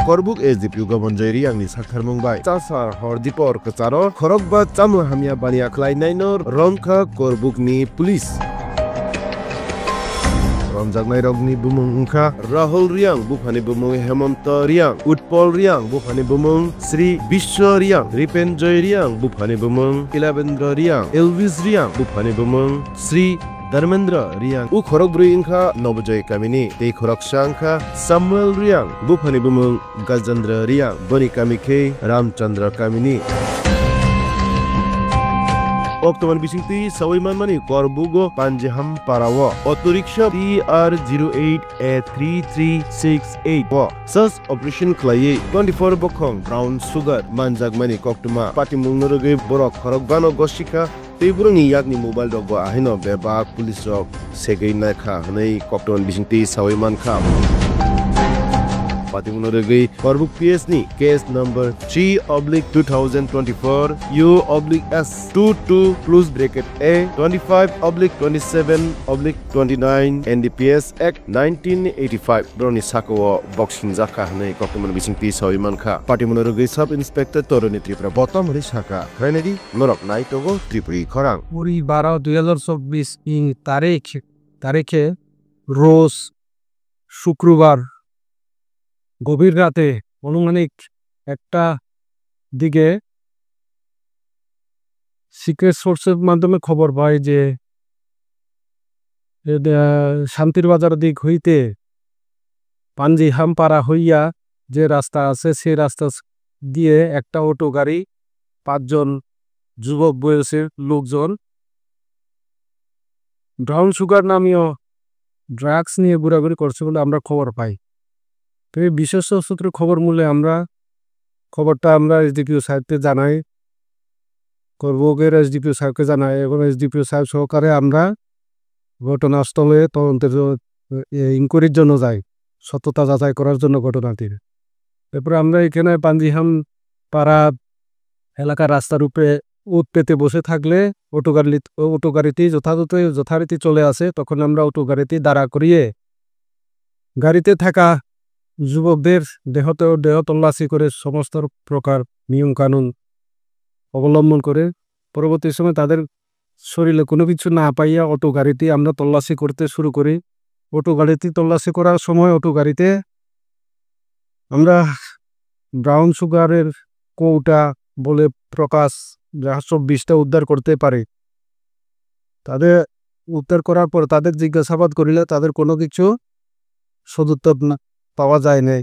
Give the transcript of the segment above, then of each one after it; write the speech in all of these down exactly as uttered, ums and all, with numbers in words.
Korbuk S D P O Gobonjoy Riyangni saktharmung bai chasar hor dipor kwcharo khorokba chamung hamya baniya khlainaino romkha Korbukni police. Romjaknairokni bumung wngkha Rahul Riyang, buphani bumung Hemonto Riyang, Utpol Riyang, buphani bumung Sri Biswa Riyang, Ripenjoy Riyang, buphani bumung Kilabendra Riyang, Elvis Riyang, buphani bumung Sri Dharmendra Riyang. O khorok bwrwi wngkha Nobojoy kamini, tei khoroksa wngkha Samuel Riyang, buphani bumung Gajendra Riyang, boni kami khe Ramchandra kamini. Koktwmani bisingtwi sawi manmani Korbugo Panjiham parao auto rickshaw T R zero eight A three three six eight o search operation khlaiwi twenty-four bokhong brown sugar manjakmani koktwma patimungno rwgwi borok khorokbano gosikha. Tei borokni yakni mobile rokbo ahaino bebak police rok segwi naikha hwnwi koktwmani bisingtwi sawi mankha. Patimungno rwgwi Korbuk P S ni case number three oblique two thousand twenty-four U oblique S two two plus bracket A twenty-five oblique twenty-seven oblique twenty-nine N D P S Act nineteen eighty-five borokni sakao boxing jakha hwnwi koktwmani bisingtwi sawi mankha. Patimungno rwgwi Sub Inspector Toroni Tripura botom hwnwi sakha. Khwlainai di, norok naitogo Tripuri khorang. Kuri baro dui hazar chobbish ni tarik, tarikhe Roz Shukrobar gobhir rate onumanik ekta dige secret source er madhyome khobor pai je, e, de, Shantir Bazar dik hoite Panjiham para hoiya je rasta ase, se rasta s-, diye ekta auto gari, pachjon jubok boyosir lokjon brown sugar namiyo drugs niye guraguri korse bole amra khobor pai. Tei bishosto sutre khobor mule amra khoborta amra S D P O saheb ke janai. Korbuk er S D P O saheb ke janai, ebong S D P O saheb sohokare amra ঘটনাস্থলে তদন্তের জন্য, এ, ইনকোয়ারির জন্য যাই, সত্যতা যাচাই করার জন্য ঘটনাটির। এরপরে আমরা এখানে পাঞ্জিহাম পাড়া এলাকার রাস্তার উপরে উৎ পেতে বসে থাকলে অটো গাড়ি, অটো গাড়িটি যথাযথ, যথারীতি চলে আসে, তখন আমরা অটো গাড়িটি দাঁড়া করিয়ে গাড়িতে থাকা যুবকদের দেহ ত-, দেহ তল্লাশি করে সমস্ত প্রকার নিয়মকানুন অবলম্বন করে। পরবর্তী সময় তাদের শরীরে কোনো কিছু না পাইয়া অটো গাড়িটি আমরা তল্লাশি করতে শুরু করি। অটো গাড়িটি তল্লাশি করার সময় অটো গাড়িতে আমরা ব্রাউন সুগারের কৌটা বলে প্রকাশ যা চব্বিশটা উদ্ধার করতে পারি। তাদের উদ্ধার করার পর তাদের জিজ্ঞাসাবাদ করিলে তাদের কোনো কিছু সদুত্তর না, পাওয়া যায় নাই।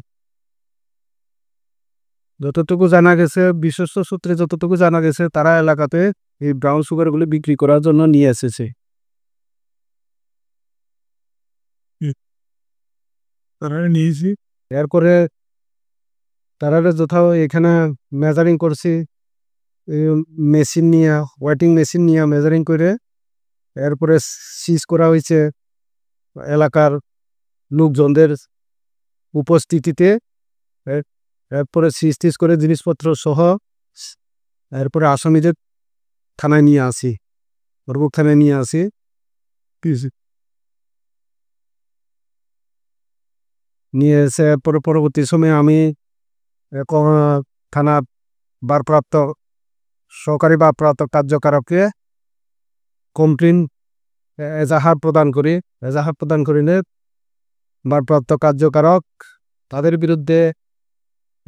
যতটুকু জানা গেছে, বিশ্বস্ত সূত্রে যতটুকু জানা গেছে, তারা এলাকাতে এই ব্রাউন সুগারগুলি বিক্রি করার জন্য নিয়ে এসেছে। হুম। তারা নিয়েছে। এরপরে তারা যথাও এখানে মেজারিং করছে, এই মেশিন নিয়ে, ওয়েটিং মেশিন নিয়ে মেজারিং করে এরপরে সিজ করা হয়েছে এলাকার লোকজনদের উপস্থিতিতে। এর-, এরপরে সিজ টিজ করে জিনিসপত্র সহ এরপরে আসামিদের থানায় নিয়ে আসি, বরবুক থানায় নিয়ে আসি। জি, জি। নিয়ে এসে পর-, পরবর্তী সময়ে আমি, এ, ক-, থানা ভারপ্রাপ্ত, সহকারী ভারপ্রাপ্ত কার্যকারককে কমপ্লেন, এ, এজাহার প্রদান করি। এজাহার প্রদান করিলে ভারপ্রাপ্ত কার্যকারক তাদের বিরুদ্ধে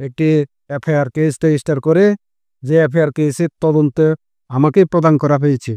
একটি এফআইআর কেস রেজিস্টার করে, যে এফআইআর কেসের তদন্তে আমাকে প্রদান করা হয়েছে।